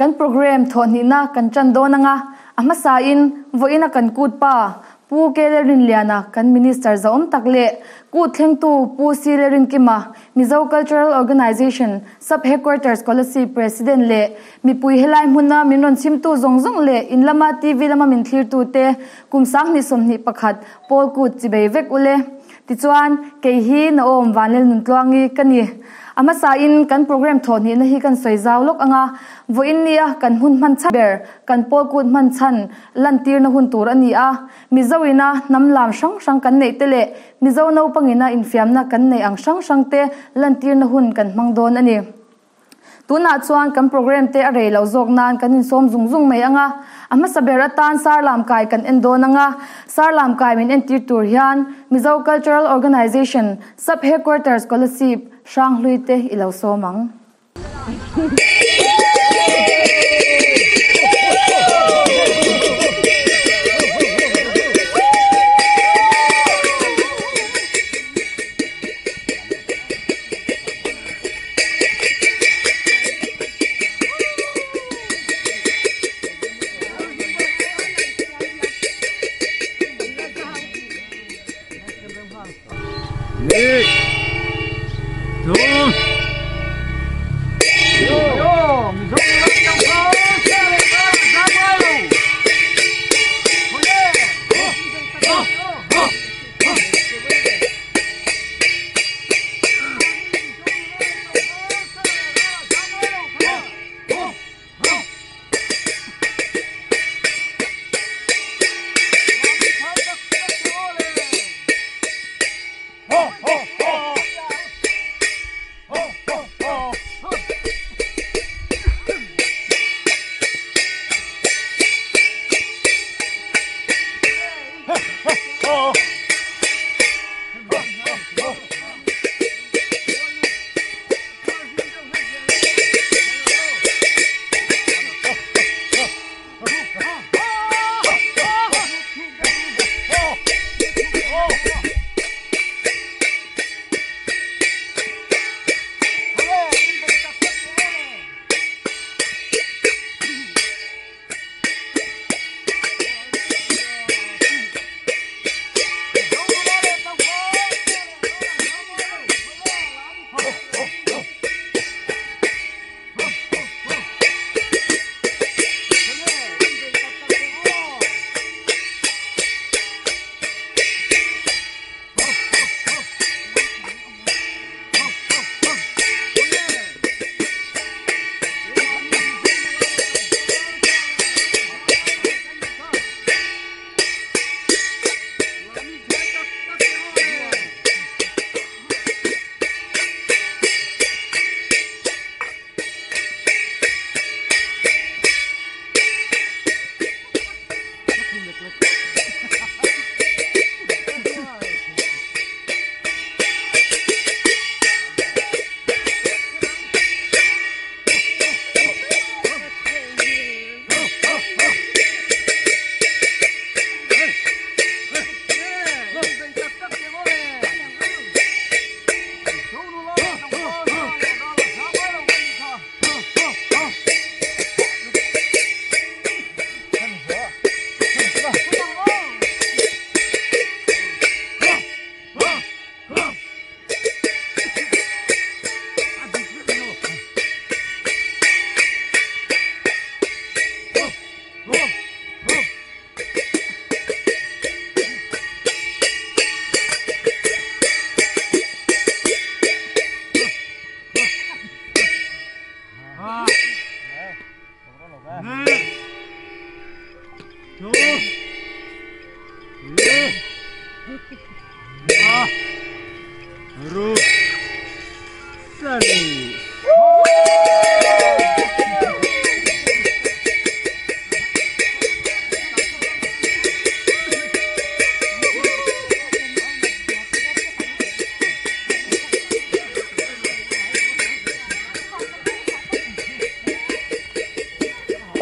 Kan programme thawhhnihna kan ṭan dawn anga a hmasain vawiina kan kut pa Pu Kele Rinliana kan Minister zahawm tak leh kut thlengtu Pu Sile Rinkima, Mizo Cultural Organisation Sub-Headquarters Kolasib President leh mipui helai hmuna min rawn chhimtu zawng zawng leh in lama TV lama min thlirtute kum 2021 pawl kut chibei vek ule. Tichuan, kei hi Naom Vanlel Nuntluangi ka ni. A hmasain kan programme thawhhnihna hi kan sawi zau lawk ang a, vawiin nia kan hun hman chhan ber, kan pawl kut hman chhan lantirna hun tur a ni a. Mizo ina hnam lam hrang hrang kan neih te leh Mizo naupangina infiamna kan neih ang hrang hrang te lantirna hun kan hmang dawn a ni. Tunah chuan kan programme te a rei loh zawk nan kan insawm zung zung mai ang a, a hmasa ber atan Sarlam kai kan en dawn ang a, Sarlam kai min entir tur hian Mizo Cultural Organisation Sub Headquarters Kolasib Hranghlui te i lo sawm ang.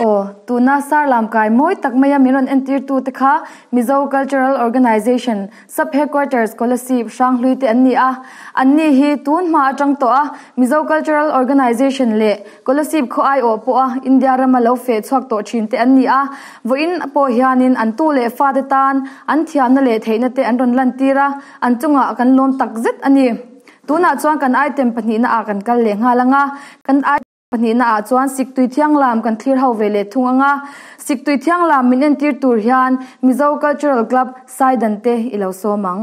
Aw, tuna Sarlam kai mawi tak maia min rawn entirtu te kha Mizo Cultural Organisation Sub Headquarters Kolasib Hranghlui te an ni a. Anni hi tun hma atang tawh a Mizo Cultural Organisation leh Kolasib khaw aiawh pawha India rama lo feh chhuak tawh thin te an ni a. Vawiin pawh hianin an tu leh fate tan an thiamna leh theihna te an rawn lantir a, an chungah kan lawm tak zet a ni. Tunah chuan kan item pahnihna ah kan kal leh nghal ang a, kan Pahnihna ah chuan Siktui Thianglam kan thlir ho ve leh thung ang a, Siktui Thianglam min entir tur hian Mizo Cultural Club Saidan te i lo sawm ang.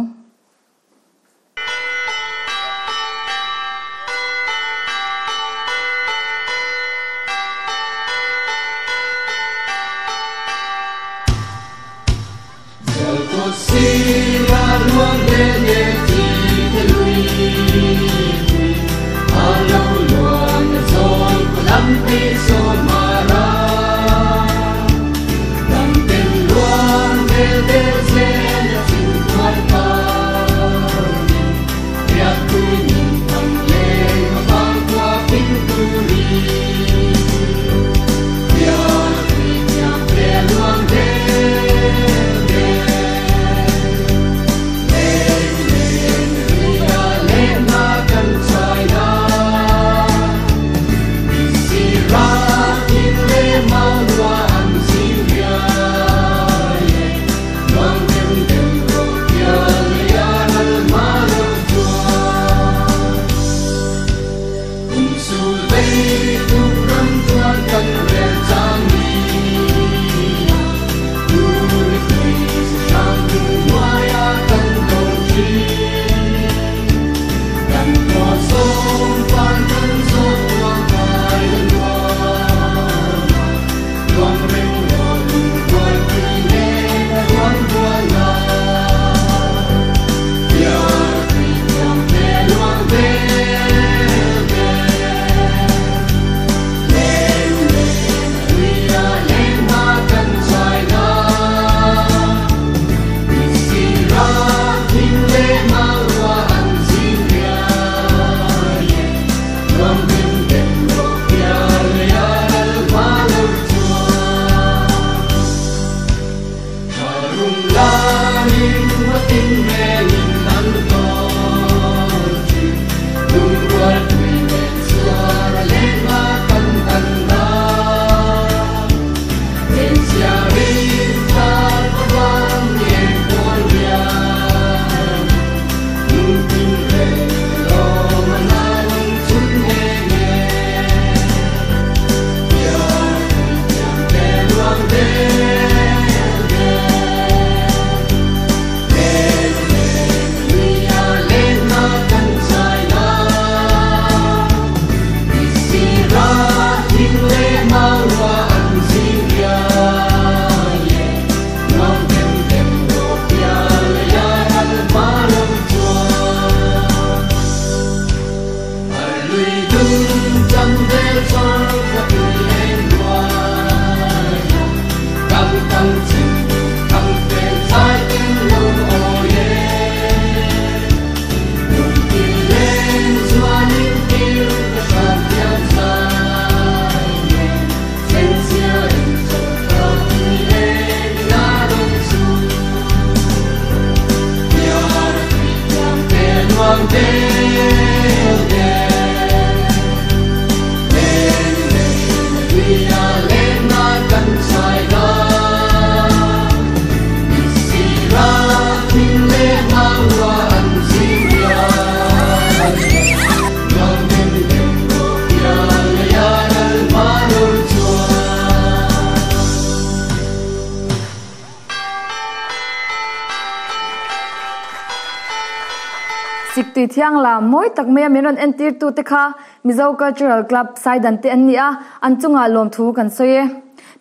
Siktui thianglam mawi tak maia min rawn entirtu te kha Mizo Cultural Club Saidan te an ni a, an chungah lawmthu kan sawi e.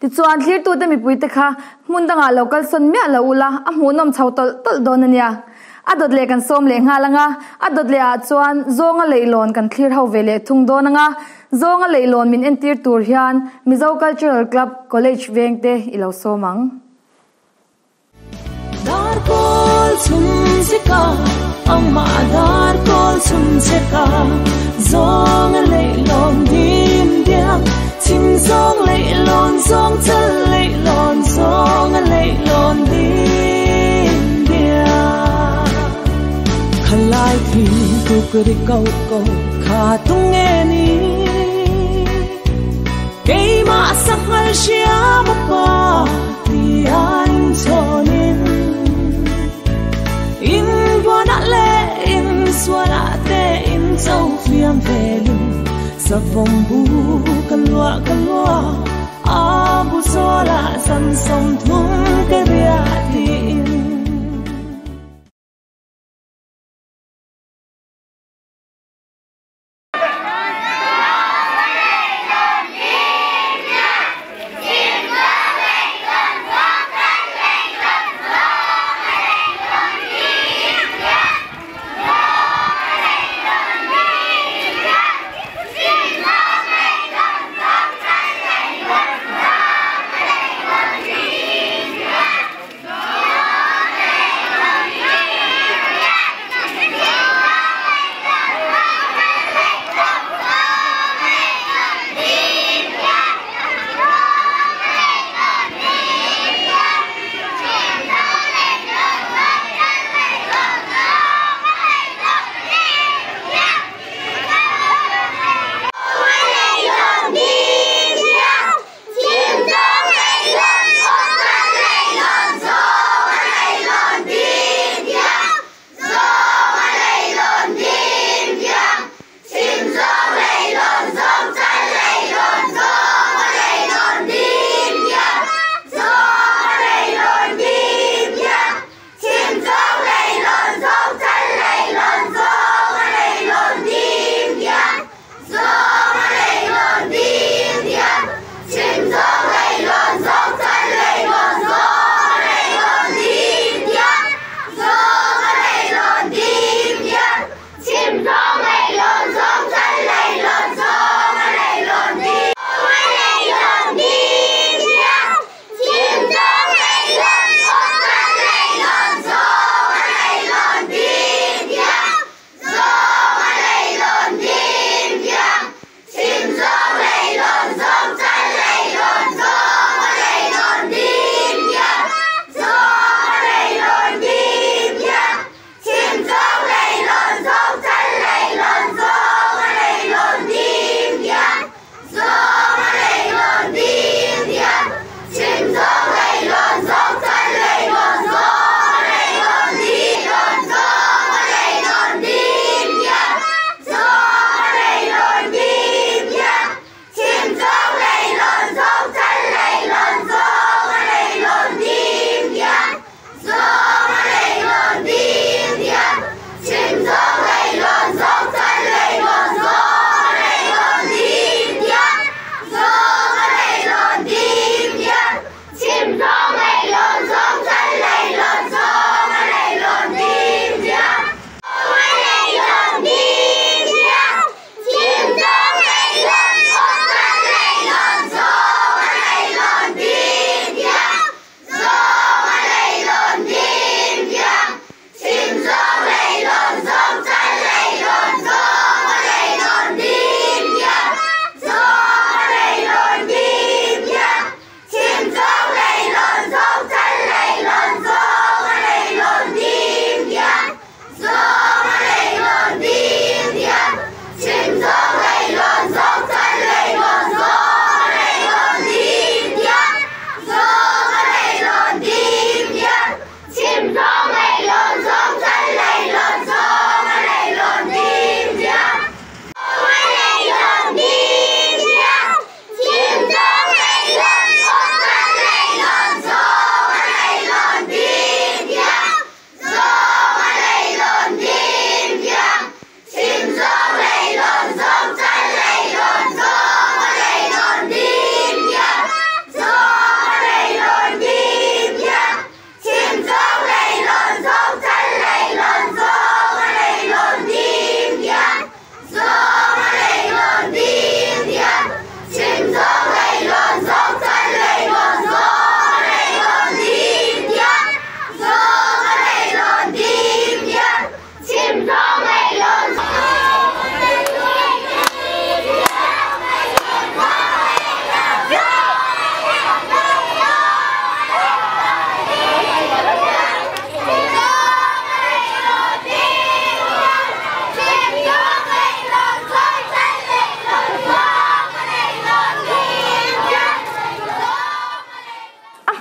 Tichuan thlirtute mipuite kha hmun dangah lo kalsawn miah lo ula a hmuhnawm chho tawlh tawlh dawn a nia. A dawt leh kan sawm leh nghal ang a, a dawt leh ah chuan zawnga leihlawn kan thlir ho ve leh thung dawn ang a, zawnga leihlawn min entir tur hian Mizo Cultural Club College vengte i lo sawm ang. Dar kawl chhum zika, amah dar kawl chhum zika, zawng a leihlawn dim diam, chhim zawng leihlawn zawng. ri ko ko kha tung nge ni. Keima sangal siam pa ti an chonin. In buona le in suara te in châu fiam velin. Sa vong bu kalua kalua a bu sola san som thum ke ria ti in.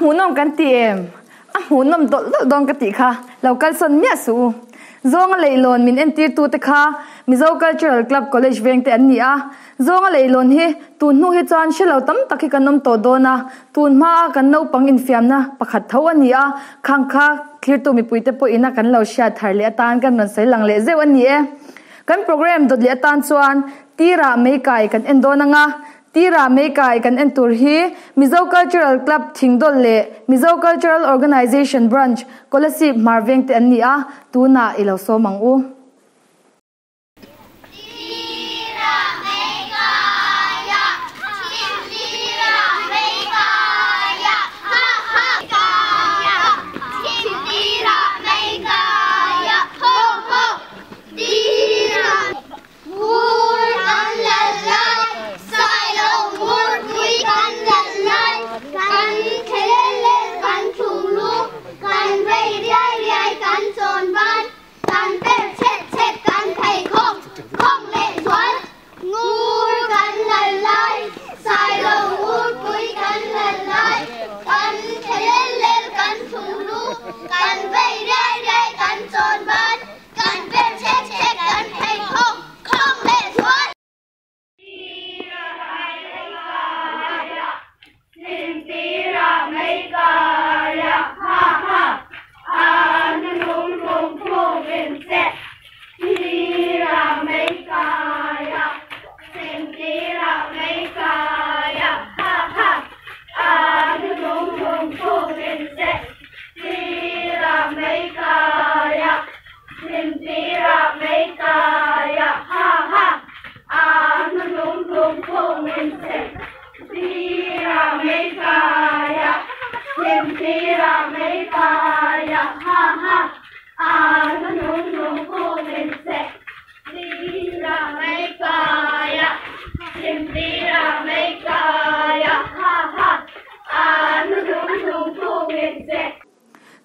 hmuhnawm kan ti em? A hmuhnawm dawlh dawlh dawn ka tih kha lo kalsawn miah suh u. Zawnga leihlawn min entirtute kha Mizo Cultural Club College vengte an ni a. Zawnga leihlawn hi tun hnu hi chuan hre lo tam tak hi kan awm tawh dawn a, tun hmaa kan naupang infiamna pakhat tho a ni a, khang kha thlirtu mipuite pawhin a kan lo hriat thar leh atan kan rawn sawi lang leh zeuh a ni e. Kan program dawt leh atan chuan tirah meikai kan en dawn ang a, Tira Meikai kan en tur hi Mizo Cultural Club Thingdawl leh Mizo Cultural Organisation Branch Kolasib hmar veng te an ni a, tunah i lo sawm ang u. Tira Meikaia, Thim Tira Meikaia, ha ha Kaia, Thim Tira Meikaia, ho ho Tira. Ngur kan lal lai, Sailo ngurpui kan lal lai, Kan thelel lel kan thung lu, Kan vei riai riai kan chawn ban, Kan per chhet chhet kan pheikhawk khawng leh zual. Ngur kan lal lai, Sailo ngurpui kan lal lai, Kan thelel lel kan thung lu, Kan vei riai riai kan chawn ban, Kan per chek chek kan phei khawng khawng leh zual.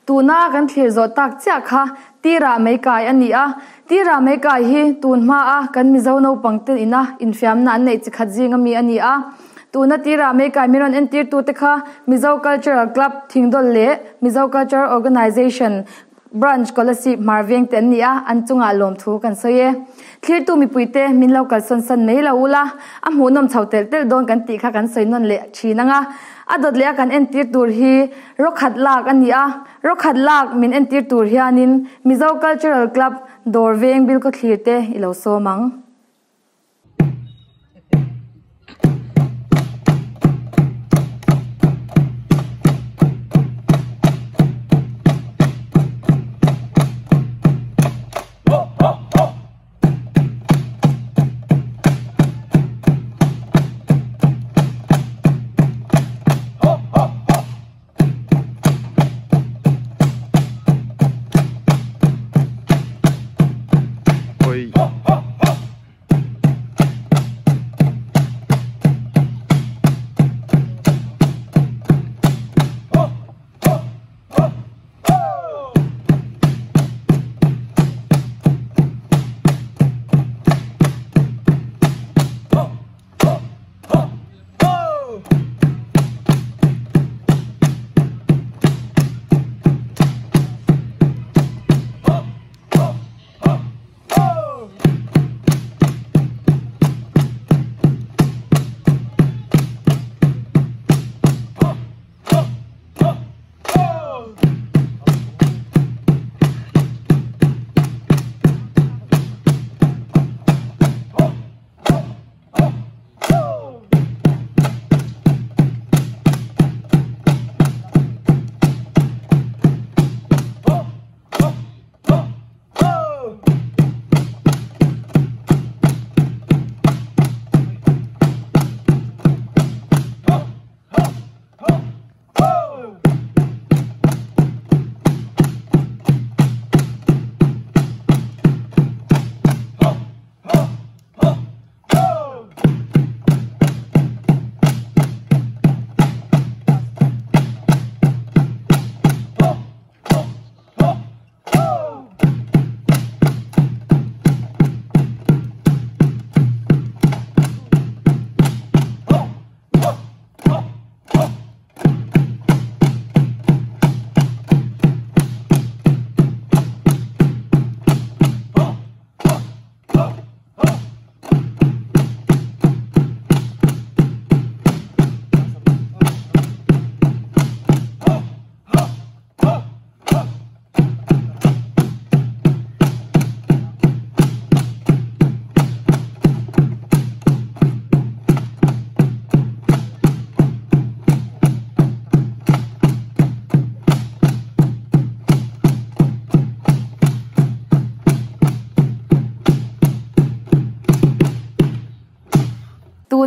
Tuna kan thlir zawh tak chiah kha Tira Meikai a ni a. Tira Meikai hi tun hmaa kan Mizo naupang te ina infiamna an neih chi khat zing ami a ni a. Tuna Tira Meikai min rawn entirtute kha Mizo Cultural Club Thingdawl leh Mizo Cultural Organisation Branch Kolasib hmar veng te an ni a, an chungah lawmthu kan sawi e. Thlirtu mipuite min lo kalsawn san mai lo ula, a hmuhnawm chho telh telh dawn kan tih kha kan sawi nawn leh thin ang a. A dawt leh a kan entir tur hi rawkhat lak a ni a, rawkhat lak min entir tur hianin Mizo Cultural Club dawr veng bilkhawthlir te i lo sawm ang.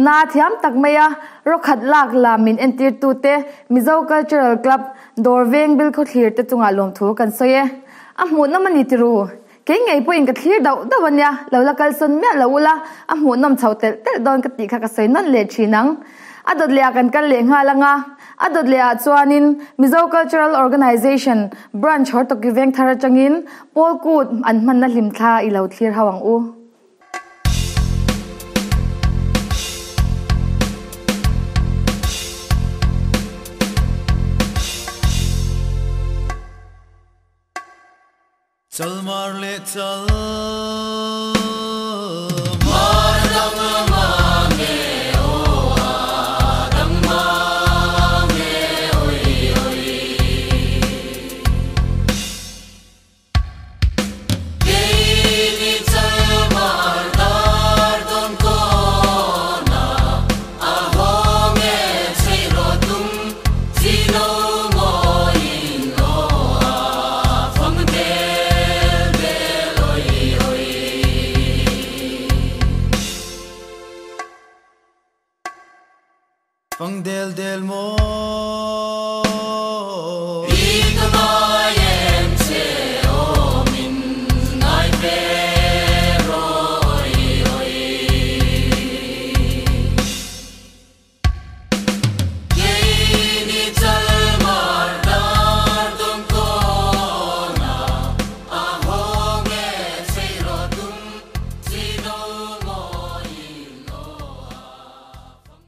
Tuna thiam tak maia rawkhat lak lam min entirtute Mizo Cultural Club, Dawr Veng Bilkhawthlir te chungah lawmthu kan sawi e. A hmuhnawm a ni tiru. Kei ngei pawhin ka thlir dauh dauh a nia, lo la kalsawn miah lo ula, a hmuhnawm chho telh telh dawn ka tih kha ka sawi nawn leh thin ang. A dawt leh ah kan kal leh nghal ang a, a dawt leh ah chuanin Mizo Cultural Organisation Branch Hortoki Vengthar atangin Pawl Kut an hmanna hlimthla i lo thlir ho ang u. Chalmar leh chal mar dang mang e aw a dang mang e oi oi. Keini chalmar dar dawn kawna a hawng e chei rawh tum chi lo mawiin aw a fang del del oi oi. Fang del del maw. I ka ngai em che aw min ngai ve rawh oi oi. Keini chalmar dar dawn kawna a hawng e chei rawh tum chi no mawiin aw a fang.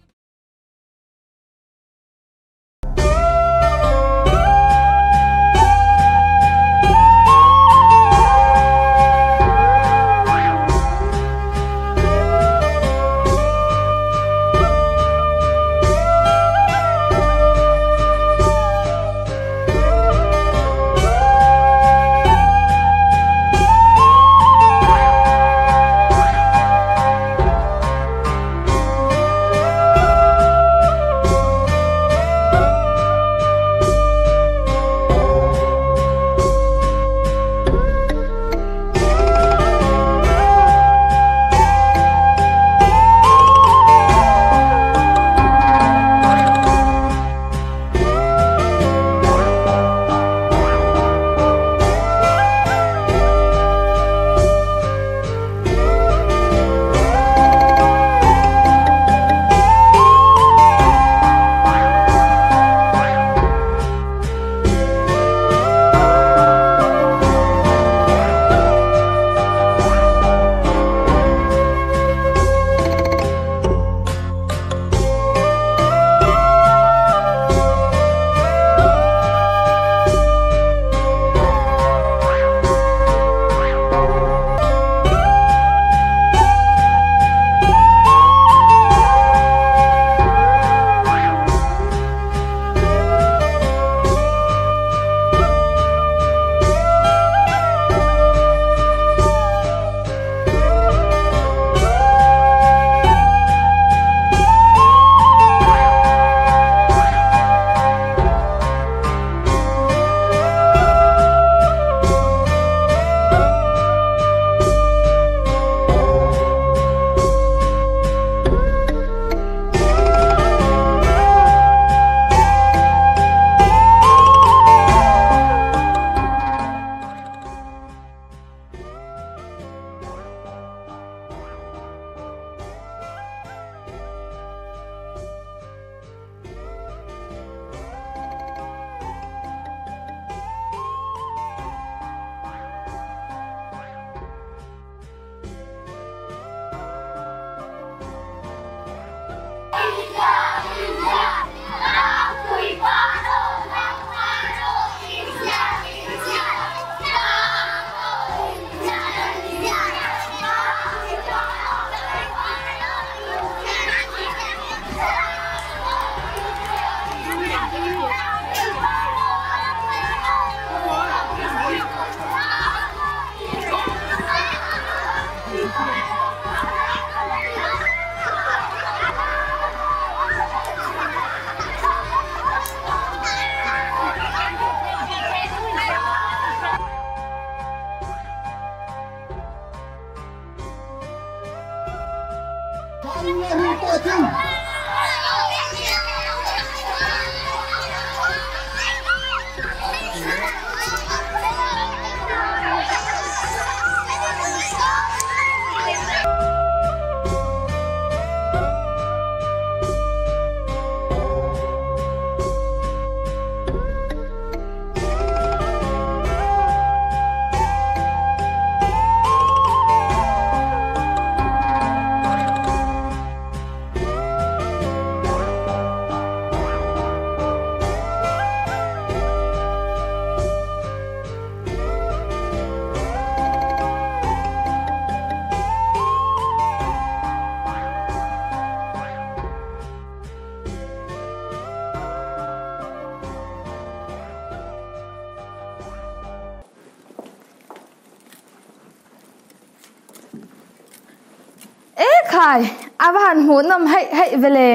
Ekhai, a va han hmuhnawm heih heih ve le.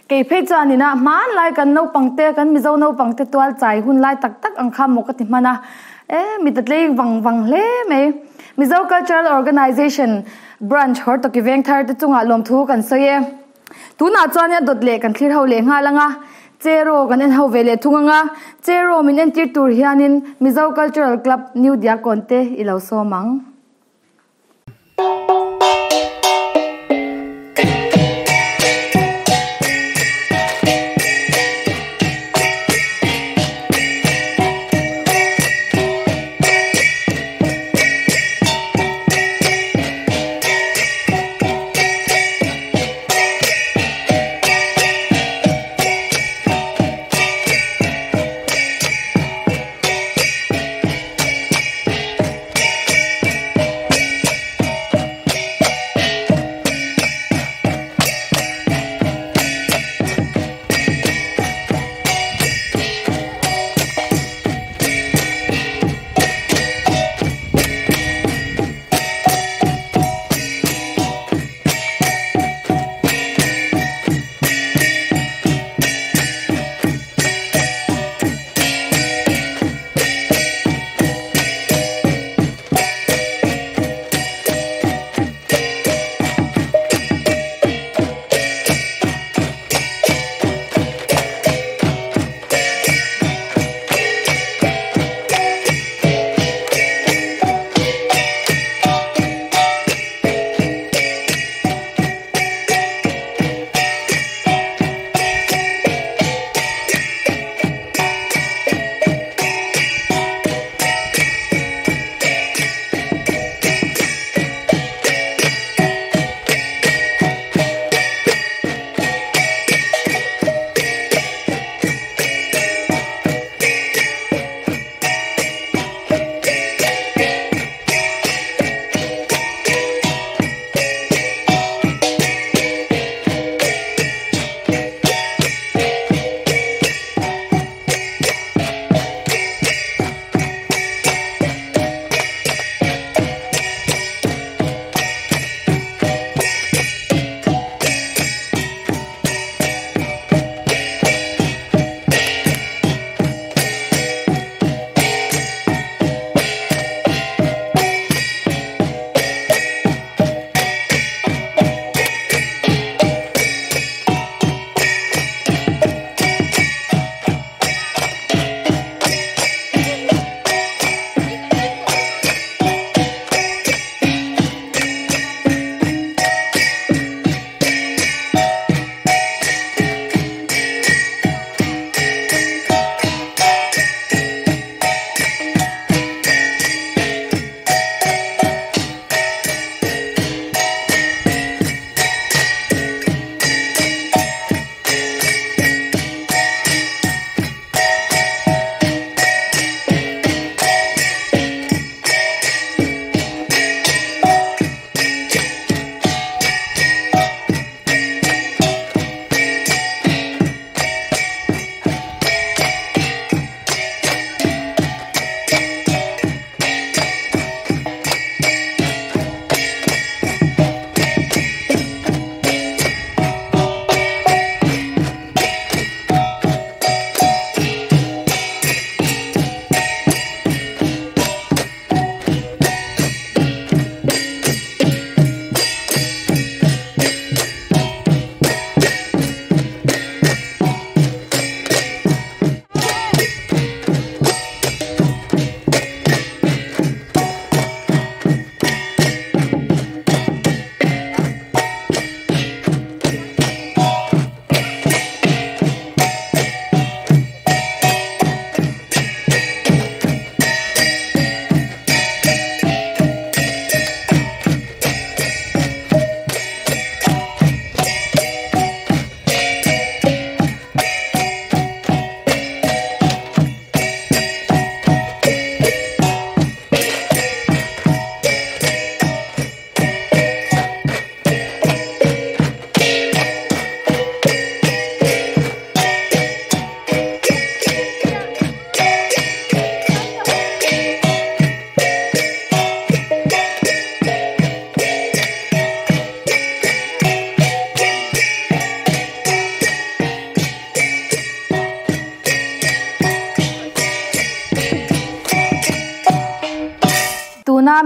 Kei phei chuan ina hmanlai kan naupangte, kan Mizo naupangte tual chai hun lai tak tak ang kha maw ka ti hman a. E, mit a tlei vang vang hle mai. Mizo Cultural Organization Branch Hortoki Vengthar te chungah lawmthu kan sawi e. Tunah chuan a dawt leh kan thlir ho leh nghal ang a, Cheraw kan en ho ve leh thung ang a, Cheraw min entir tur hianin Mizo Cultural Club New Diakon te i lo sawm ang.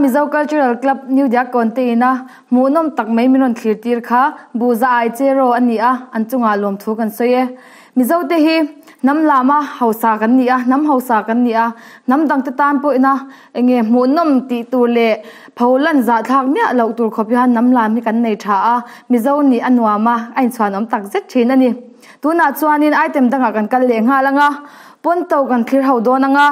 Mizo Cultural Club New Diakkawn te ina hmuhnawm tak mai min rawn thlir tir kha Buhza Ai Cheraw a ni a, an chungah lawmthu kan sawi e. Mizo te hi hnam lama hausa kan ni a, hnam hausa kan ni a, hnam dangte tan pawhina enge hmuhnawm tih tur leh pholan zahthlak miah loh tur khawp hian hnam lam hi kan nei tha a, Mizo nih a nuam a, a inchhuanawm tak zet thin a ni. Tunah chuanin item dangah kan kal leh nghal ang a, Ponto kan thlir ho dawn ang a,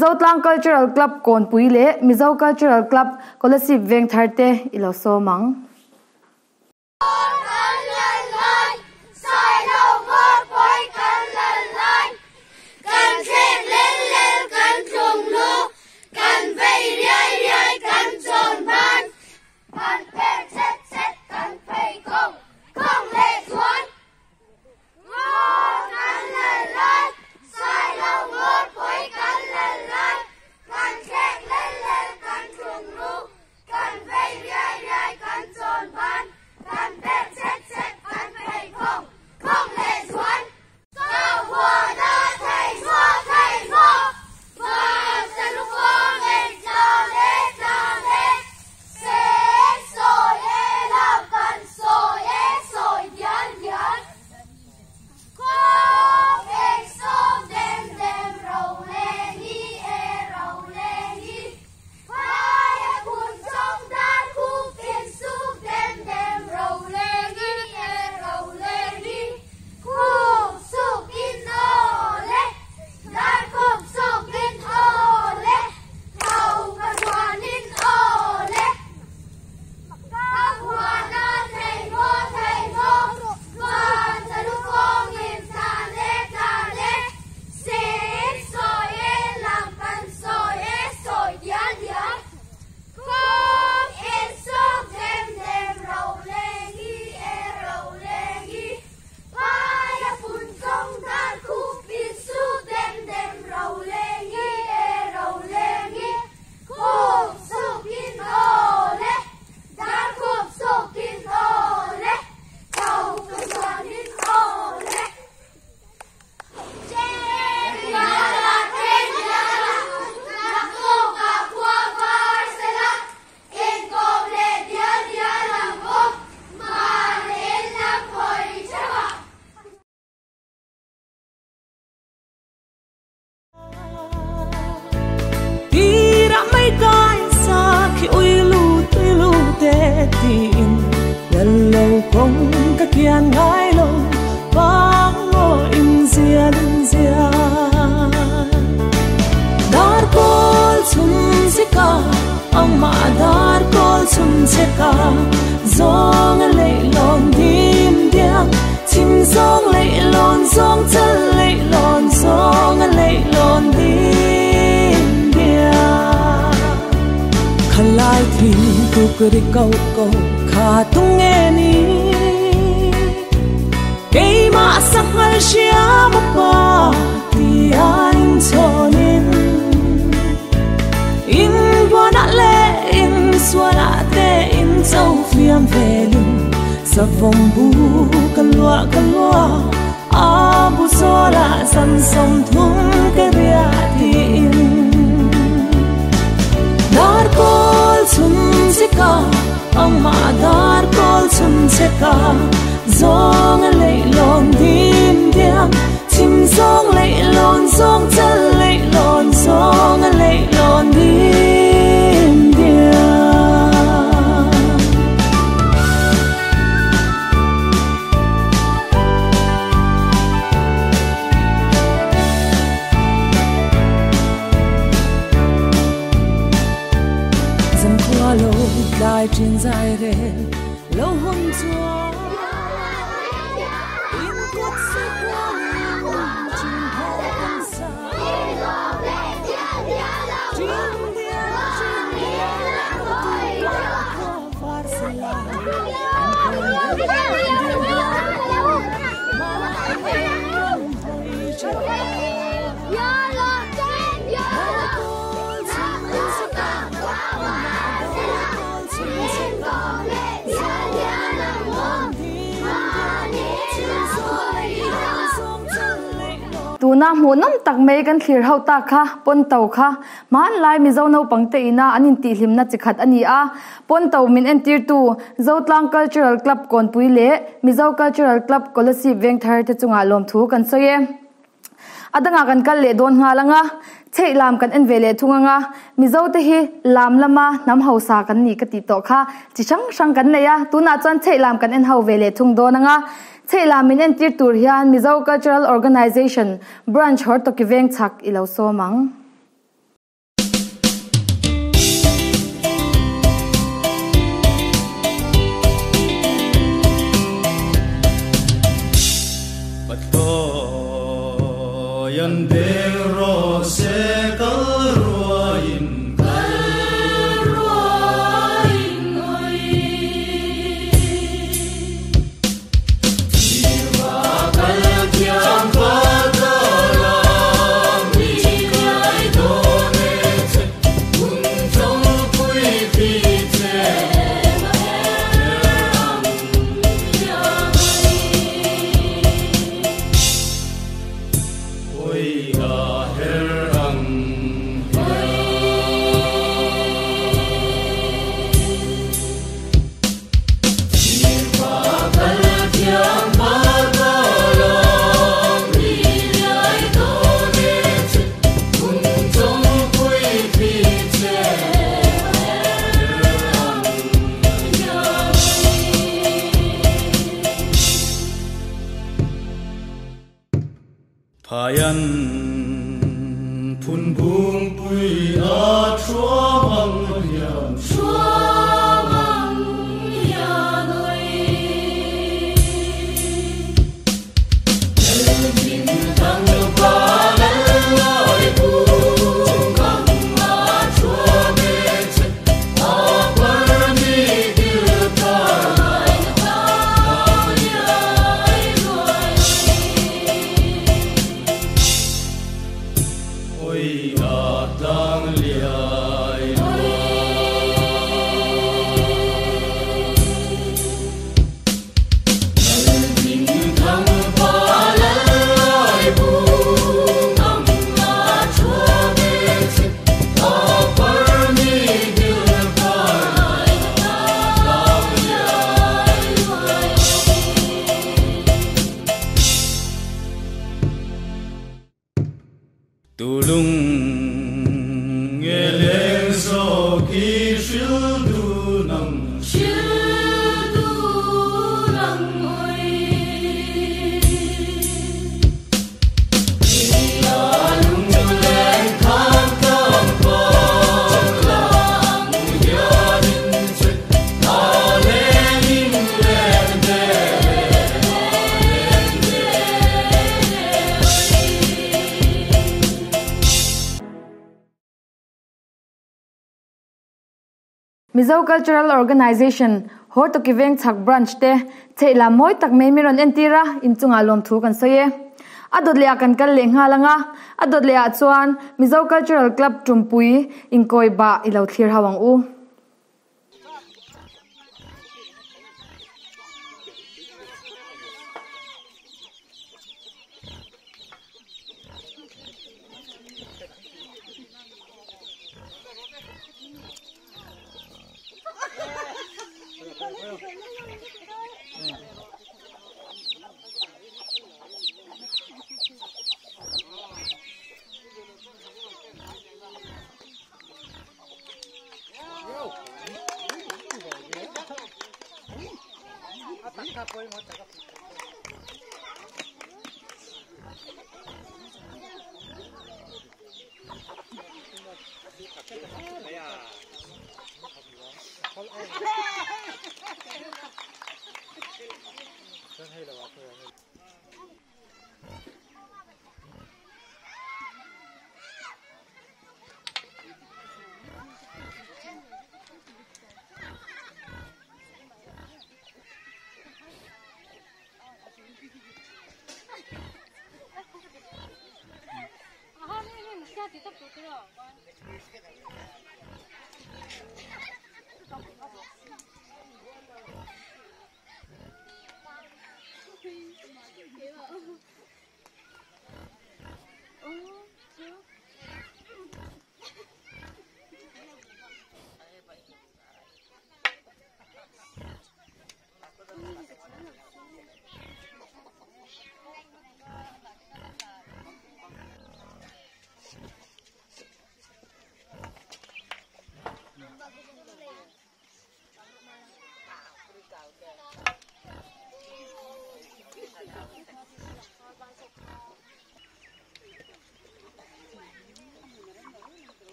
Zotlang Cultural Club Kawnpui leh Mizo Cultural Club Kolasib Vengthar te i lo sawm ang. Kan vei riai riai kan chawn ban, kan pek chet chet kan phei khawng khawng leh zuan. Ka huan a thei hmuak thei hmuak, van sa lukawng en tlang e tlang e, se sawi e lam kan sawi e sawi dial dial. Khawng eng sawm dem dem ro le hi e ro le hi. Phaia phun chawng dar khup in suk dem dem ro leng i e ro leng i khup suk in aw le dar khup suk in aw le tho ka zuan in aw le ka huan a thei maw thei maw van sa lu kawng in tlan e tlan e Sek sawi e lam kan sawi e sawi dial dial Kawng en sawk dem dem ro leng i e ro leng i Phai a phun chawng dar khup in su dem dem ro leng i e ro leng i Khup suk in aw le dar khup suk in aw le Tho ka zuan in aw le. Tira mai kai sa khi ui lu tui lu te tiin lal lo kawng ka kian ngai lo vang ngaw in zian zian Dar kawl chhun che ka amah dar kawl chhun che ka zawng a leih lawn dim diam chim zawng leih lawn zawng chal leih lawn zawng a leih lawn dim diam Khalai thing tuk ri ko ko kha tung nge ni Keimah sanghal hriam a pa ti a in chhawnin In buanah le in sualah te in cho hliam velin Savawm bu ka luah ka luah a bu zawlah zan 30 ka riah tiin Dar kawl chhun che ka amah dar kawl chhun che ka zawng a leih lawn dim diam chim zawng leih lawn zawng chal leih lawn zawng a leih lawn dim diam. Zankhua lo tlai thin zai rel lo hun chuan in kut se kualin chin haw kan sa Chin dial chin dial ka tupa khua var se la in kawm leh dial dial mahni lam hawi tha. Tuna hmuhnawm tak mai kan thlir ho tak kha Pawnto kha hmanlai Mizo naupangte ina an intihhlimna chi khat a ni a. Pawnto min entirtu Zotlang Cultural Club Kawnpui leh Mizo Cultural Club Kolasib Vengthar te chungah lawmthu kan sawi e. A dangah kan kal leh dawn nghal ang a, chheih lam kan en ve leh thung ang a, Mizo te hi lam lama hnam hausa kan ni ka tih tawh kha chi hrang hrang kan nei a, tunah chuan chheih lam kan en ho ve leh thung dawn ang a, chheih lam min entir tur hian Mizo Cultural Organisation Branch Hortoki Vengchhak i lo sawm ang. Pathlawian deng rawh se kal ruaiin kal ruaiin oi. Thirva kal thiam val tawh lam mi kai dawn e che hun chawng pui thli che her ang hian oi. Oi a her ang hian. Thirva kal thiam val tawh lam mi kai dawn e che hun chawng pui thli che her ang hian oi. Phaian phun bung pui a thuam ang hian. Thuam ang hian oi. Lal thang pa lal lai bu ngam a thuam e che a par mi dil kar lai na ta liai luai oi. Oi a tlang liai luai. Lal thang pa lal lai bu ngam a thuam e che a par mi dil kar lai na ta tlang liai luai. Tulung nge leng zo ki hril du nang. Hril du nang oi. Ila lung leng khan tang pa lang hianin che a leng in leng ve leng ve Mizo Cultural Organisation, Hortoki Vengchhak Branch te chheih lam mawi tak mai min rawn entir a, inchungah lawmthu kan sawi e. A dawt leh ah kan kal leh nghal ang a, a dawt leh ah chuan Mizo Cultural Club Tumpui inkawi bah i lo thlir ho ang u.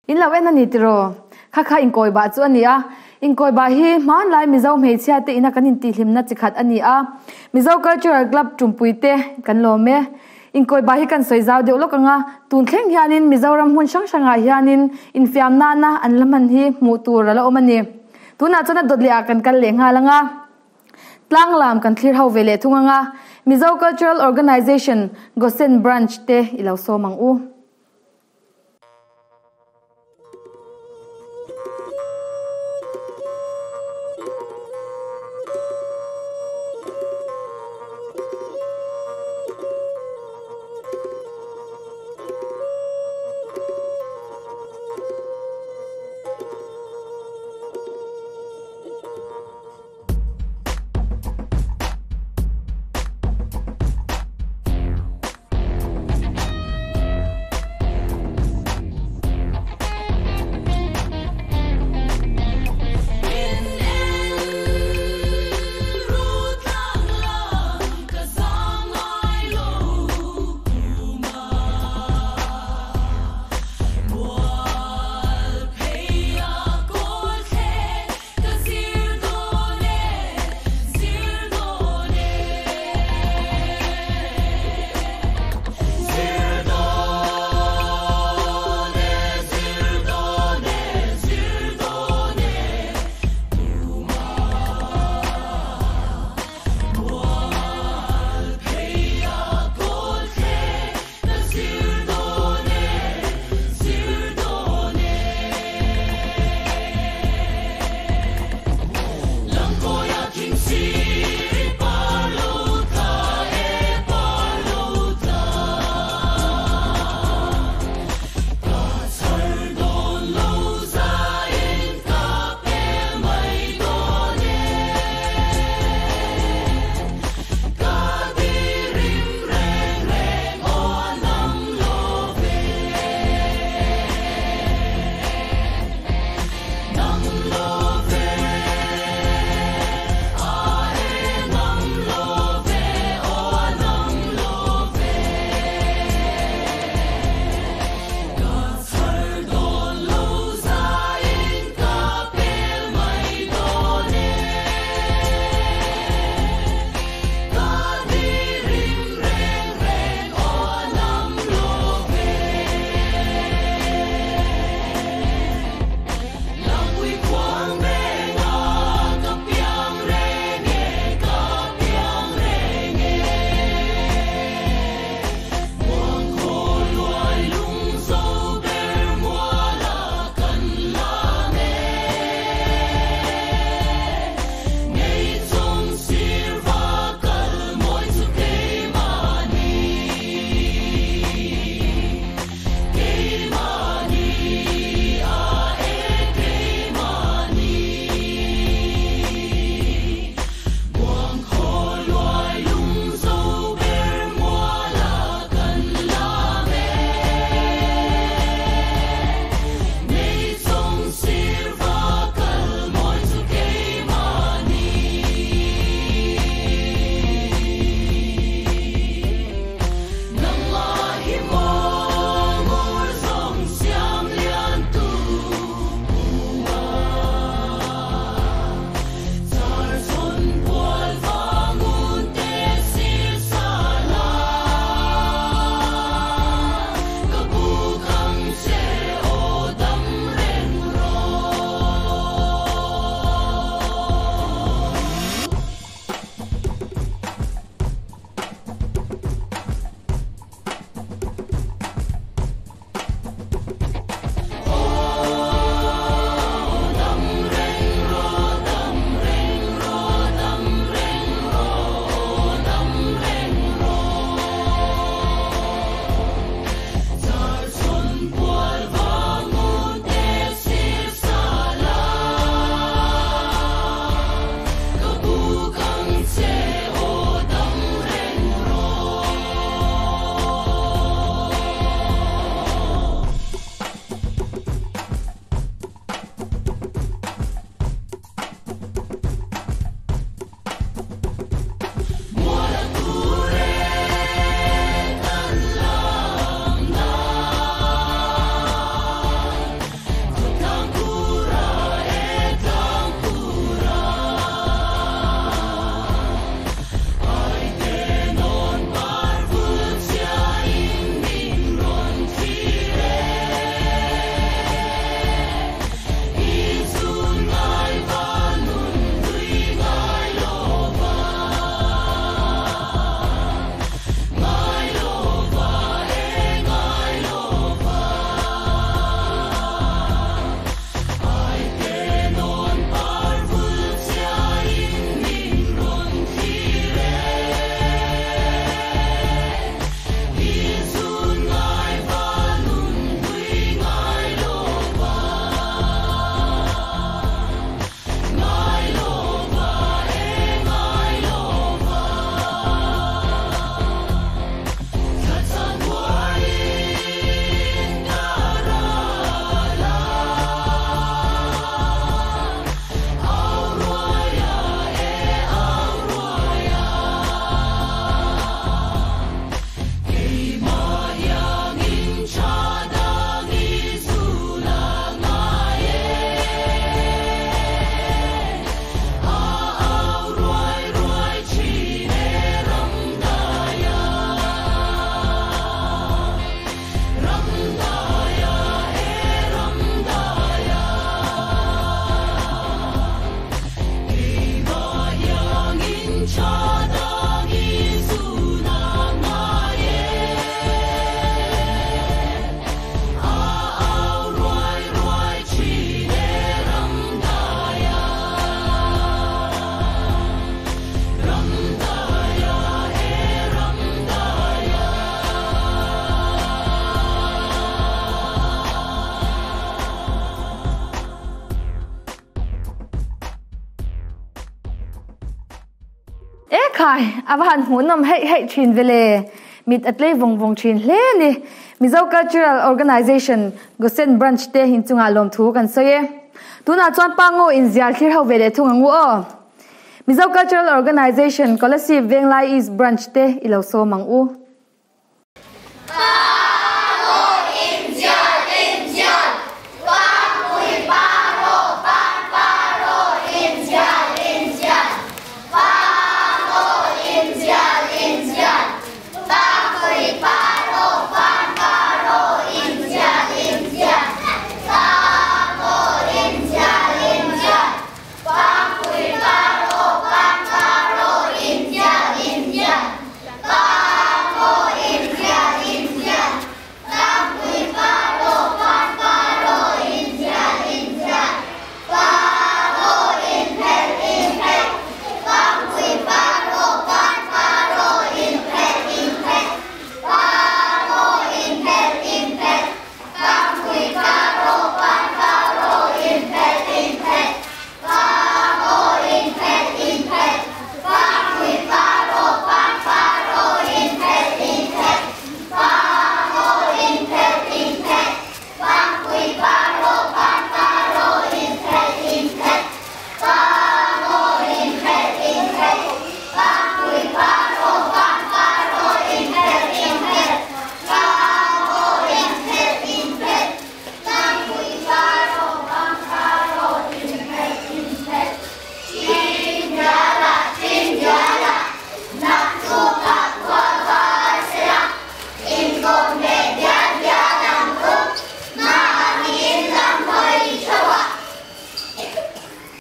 In lo en a ni tiraw? Kha kha inkawi bah chu a ni a. Inkawi bah hi hmanlai Mizo hmeichhia te ina kan intihhlimna chi khat a ni a. Mizo Cultural Club tumpui te kan lawm e. Inkawi bah hi kan sawi zau deuh lawk ang a, tun thleng hianin Mizoram hmun hrang hrangah hianin infiam nana an la hman hi hmuh tur a la awm a ni. Tunah chuan a dawt leh ah kan kal leh nghal ang a. Tlang lam kan thlir ho ve leh thung ang a. Mizo Cultural Organisation Gosen Branch te i lo sawm ang u. E khai, a va han hmuhnawm heih heih thin ve le. Mit a tlei vawng vawng thin hle a ni. Mizo Cultural Organization, Gosen Branch te inchungah lawmthu kan sawi e. Tunah chuan pa ngaw inzial thlir ho ve leh thung ang u aw. Mizo Cultural Organization, Kolasib Venglai East Branch te i lo sawm ang u.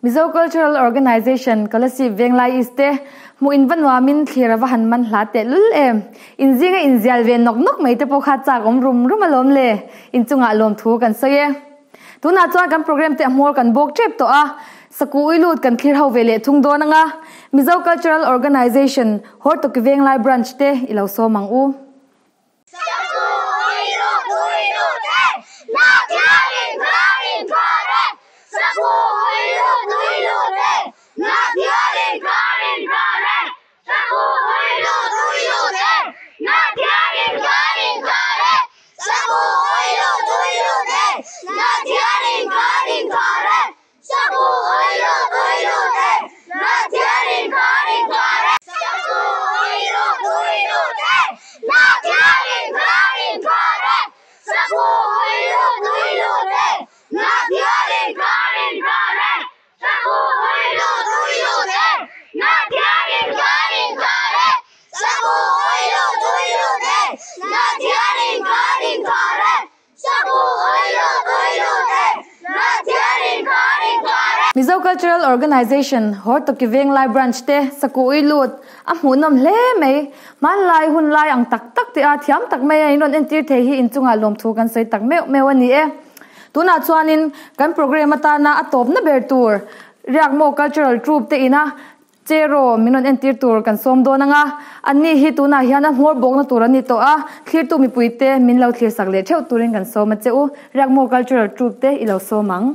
Mizo Cultural Organization, Kolasib Venglai East te hmuh in va nuamin thlir a va han man hla teh lul em. Inzinga inzial ve nawk nawk mai te pawh kha chak awm rum rum alawm le. Inchungah lawmthu kan sawi e. Tunah chuan kan program te a hmawr kan bawk tep tawh a, Saku ui lut kan thlir ho ve leh thung dawn anga Mizo Cultural Organization, Hortoki Venglai Branch te i lo sawm ang u. Saku ui lut ui lut e, Hnahtial in khar in khar e, Saku ui lut ui lut e, Hnahtial in khar in khar e, Saku ui lut ui lut e, Hnahtial in khar in khar e, Saku ui lut ui lut e, Hnahtial in khar in khar e, Saku ui lut ui lut e, Hnahtial in khar in khar e, Saku ui lut ui lut e, Hnahtial in khar in khar e, Saku ui lut ui lut e, Hnahtial in khar in khar e, Mizo Cultural Organization, Hortoki Venglai Branch te saku ui lut a hmuhnawm hle mai. Hmanlai hun lai ang tak tak tih a thiam tak mai a in rawn entir thei hi inchungah lawmthu kan sawi tak meuh meuh a ni e. Tunah chuanin kan programme atana a tawpna ber tur Riakmaw Cultural Troupe te ina Cheraw min rawn entir tur kan sawm dawn anga, anni hi tunah hian a hmawr bawkna tur an ni tawh a, thlirtu mipuite min lo thlirsak leh theuh turin kan sawm a che u, Riakmaw Cultural Troupe te i lo sawm ang.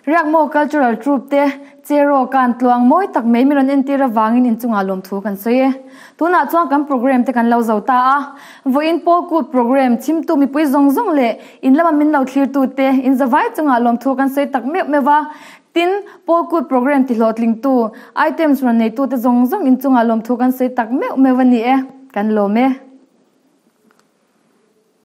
Riakmaw Cultural Troupe te Cheraw kan tluang mawi tak mai min rawn entir avangin inchungah lawmthu kan sawi e. Tunah chuan kan program te kan lo zo ta a. Vawiin Pawl Kut program chhimtu mipui zawng zawng leh in lama min lo thlirtu te in zavai chungah lawmthu kan sawi tak meuh meuh va. Tin, Pawl Kut program ti hlawhtlingtu, items rawn neitu te zawng zawng inchungah lawmthu kan sawi tak meuh meuh a ni e. Kan lawm e.